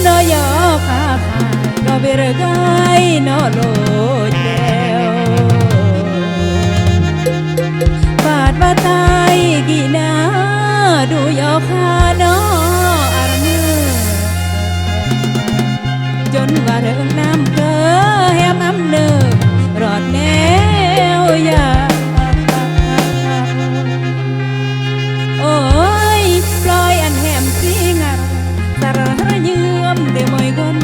ເນາະ ຢາກຫາ ກໍເວລາໄກເນາະ ໂລດແລ້ວ ບາດວ່າຕາຍກີ້ໜ້າ ດູຢາກຫາເນາະ ອາເນີ ຈົນວ່າເຖິງນ້ຳເກີແຮມອຳເນີ ລອດແນວຢາ ໂອ້ຍ ປອຍອັນແຮມສີງາມ ສາລະເຍື່ອມແຕ່ມອຍກົນ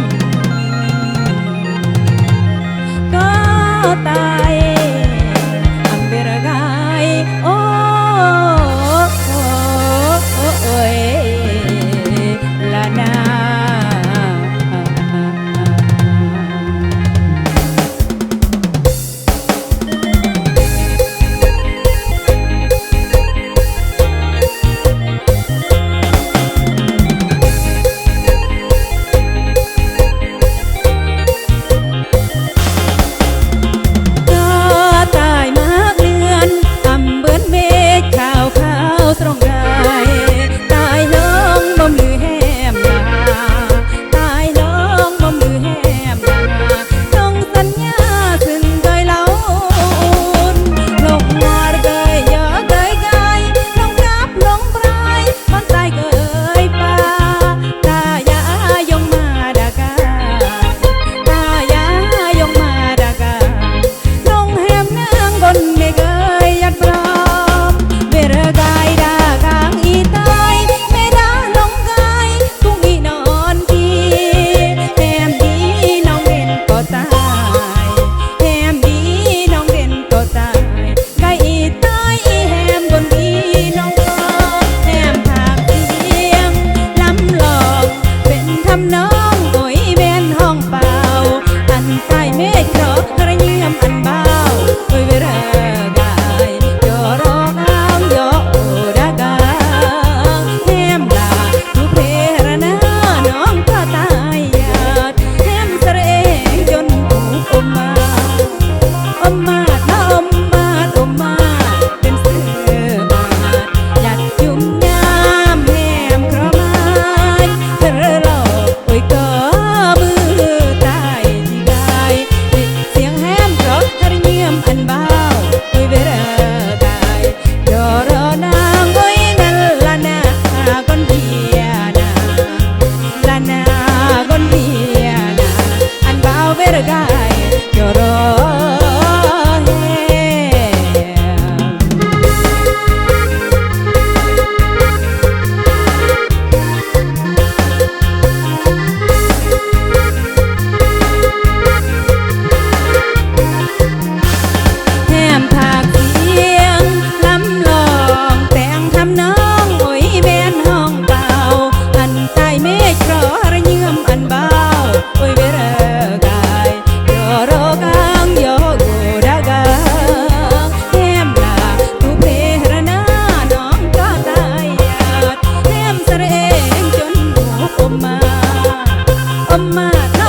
ກໍຕາຍອຳເວລະກາຍ ໂອ້ ໂອ້ ໂອ້ ໂອ້ຍ ລະນາ. ກະຕ່າຍໝາກເດືອນ ອຳເບີນເມກຂາວຂາວສອງກາຍ ຕາຍລອງບົ່ມລືແຮມນາ ຕາຍລອງບົ່ມລືແຮມນາ ນ້ອງສັນຍາເຊິ່ງເຄີຍເລົ່າອຸ່ນ ລົງມອດເຄີຍຢອກເຄີຍກາຍ ລົງກັບລົງບາຍ ມັນຕາຍເຄີຍປາ ຕາຢາຢົງມາດາກາ ຕາຢາຢົງມາດາກາ ລົງແຮມນາງບົນເມກເຄີຍຍັດປລອມ ເວລາກາຍດາກາງອີຕາຍ ເມດາລົງກາຍ ກຸງອີນອນທີ່ ແຮມດີນ້ອງເດັ່ນກໍຕາຍ ແຮມດີນ້ອງເດັ່ນກໍຕາຍ ກະອີຕາຍອີແຮມບົນທີ່ນ້ອງກອດ ແຮມພາກສຽງລຳລອງ ເປັນທຳນອງ ໂອ້ຍ ແມ່ນຮ້ອງເປົ່າ ອັນຕາຍເມກເຄາະ ຮະຍາມອັນບ່າວ ໂອ້ຍ ເວລາກາຍ ຈອຣອກາງ ຢອກໂອດາກາງ ແຮມລາ ທຸເພລະນາ ນ້ອງກະຕາຍຍາດ ແຮມສະເອງຈົນໂອມມາດ ອົມມາດນະ ອົມມາດ ອົມມາດ ເປັນເສືອມາດ ຍັດຈຸ່ມຍາມແຮມເຄາະມາຍ ເທີຫຼອກ ໂອ້ຍ ກໍມືຕາຍທີ່ກາຍ ສຽງແຮມເຄາະ ຮະຍາມອັນບ່າວ ໂອ້ຍ ເວລາກາຍ ຈອຣອນາງ ໂອ້ຍ ນັ້ນລະນາ ກອນເດຍນາ ລະນາກອນເດຍນາ ອັນບ່າວເວລາກາຍ ຈອຣອແຮມ ແຮມພາກສຽງລຳລອງ ແຕ່ງທຳນອງ ໂອ້ຍ ແມ່ນຮ້ອງເປົ່າ ອັນຕາຍເມກເຄາະ ຮະຍາມອັນບ່າວ ໂອ້ຍ ເວລາກາຍ ຈອຣອກາງ ຢອກໂອດາກາງ ແຮມລາ ທຸເພລະນາ ນ້ອງກະຕາຍຍາດ ແຮມສະເອງຈົນໂອມມາດ ໂອມມາດ